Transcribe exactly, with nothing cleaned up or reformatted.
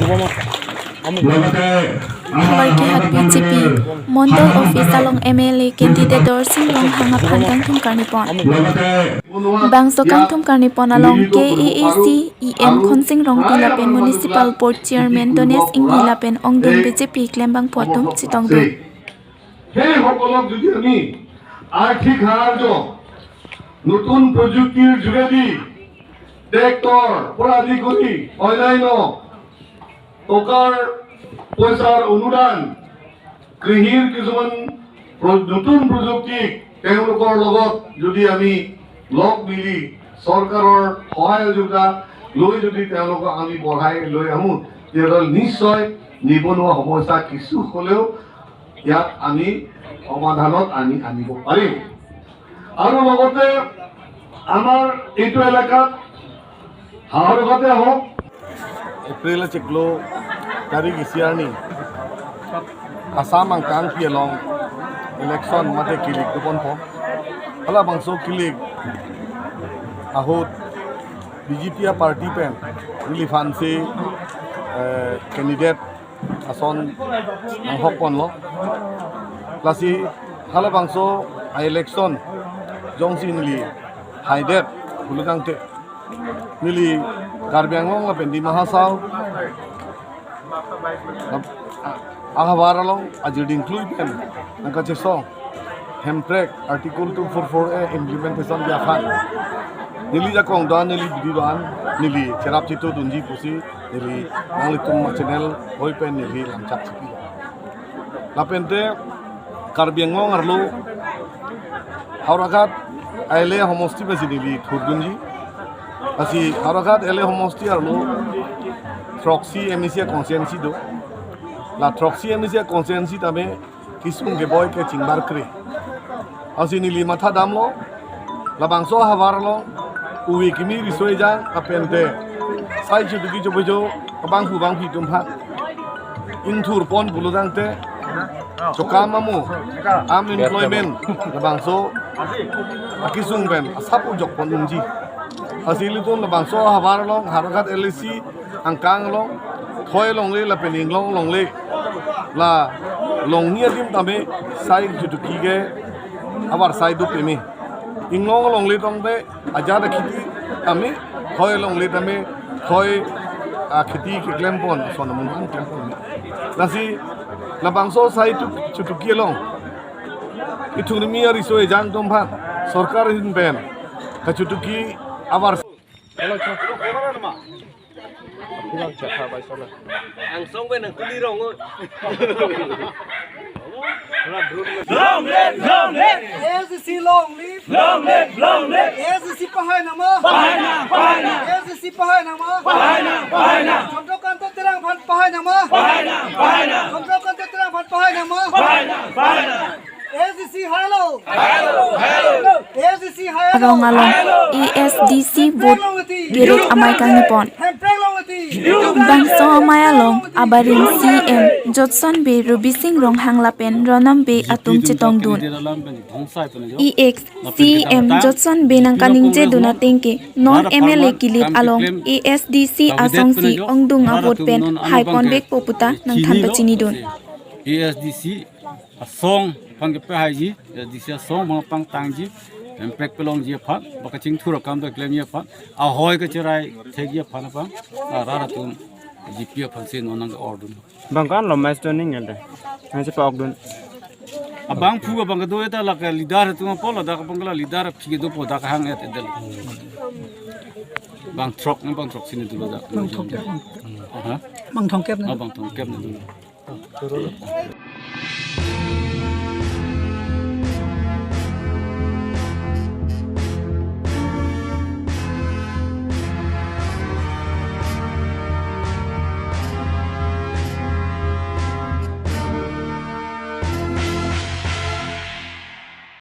লগতে আমাৰ Havarkehat B J P Mondol Office along M L A candidate Dorsing Ronghang aphan kangthum karnipon. লগতে Bangso kangthum karnipon along K A A C E M Khonsing Rongpi lapen Municipal Board Chairman Donesh Inghi lapen ongdung B J P klembangpo atum chetongdun. সেইসকলক যদি আমি আৰ্থিক সাহায্য, নতুন প্ৰযুক্তিৰ যোগেদি ট্ৰেক্টৰ পৰা আদি কৰি অন্যান্য টকাৰ পইচাৰ অনুদান, কৃষিৰ কিছুমান প্ৰ-, নতুন প্ৰযুক্তি তেওঁলোকৰ লগত যদি আমি লগ মিলি চৰকাৰৰ সহায় সহযোগিতা লৈ যদি তেওঁলোকক আমি বঢ়াই লৈ আহোঁ, তেতিয়াহ'লে নিশ্চয় নিবনুৱা সমস্যা কিছু হ'লেও ইয়াত আমি সমাধানত আমি আনিব পাৰিম। আৰু লগতে আমাৰ এইটো এলেকাত হাহৰ ঘাটে হওক, April achiklo tarik isi arni Assam angkangpi along election mate kilik doponpo. Halabangso kilik ahut B J P a-party pen neli aphansi, eh, candidate ason nanghokponlo. Lasi halabangso a-election jongsi neli haidet pulo tangte, neli Karbi Anglong lapen Dima Hasao a-, ahavar along ajirding klui pen nangkachesong hemprek Article two four four A implementation dia aphan. Neli jakong do-an, neli bidi do-an, neli cherap chitudunji pusi neli nanglitum a-channel hoi pen neli lamchak chipi. Lapente Karbi Anglong arlo Howraghat L A homosti pensi neli thurdunji. Lasi Howraghat L A homosti arlo throksi M A C a-constituency do. La throksi M A C a-constituency tame kesung keboi ke chingbar kre. Lasi neli matha damlo, labangso ahavar along uwe kimi riso ejang apente sai chutuki chopojo abangphu bangphi atum aphan ingthurpon pulo tangte, chokam amo, unemployment, labangso akesung pen asap ujokpon unji. Lasi ilitum labangso ahavar along, Howraghat L A C angkang along, Thoi longle lapen Inglong longle, la longni adim tame sai chutuki ke avarsai do peme. Inglong longle tongte ajat akheti tame, Thoi longle tame Thoi akheti keklempon, ason amun an klempon. Lasi labangso sai tu chutuki along ithurmi ariso ejang atum aphan sorkar ahin pen kachutuki avar Angsong pen nangkuli rong o. Long live, long live. A S D C long live. Long live, long live. A S D C pahai nama. Pahai nang, pahai nang. A S D C pahai nama. Pahai nang, pahai nang. Chandrakanta Terang aphan pahai nama. Pahai nang, pahai nang. Chandrakanta Terang aphan pahai nama. Pahai nang, pahai nang. A S D C hailo. Hailo, hailo. A S D C hailo. Arong along A S D C vote gerek amei kangnipon. Hemprek longleti. Bangso amei along abarim C M Jotson Bey, Rubi Sing Ronghang lapen Ronam Bey atum chetongdun. E X C M Jotson Bey nangkaningjedun ateng ke non M L A kilik along A S D C asongsi ongdung a-vote pen haiponvekpo puta nangthan pachinidun. A S D C asong aphan kepahaiji, A S D C asong aphan pangtangji, hemprek pelongji aphan, ba kachingthur akam ta klemji aphan, ahoi kacherai thekji aphan aphan, arat atum G P aphansi non nang-ordun. Bang ko-an lo milestone ning elde? Nang si pa-okdun. Abangphu abang kedo eta lake leader atum apot ladak abang kala leader aphi kedo po dak hang et edel. Bang throk ne bang throksi ne dolo dak. Bang throksi. Ha? Bang throksi ne. Ah, bang throksi ne dolo.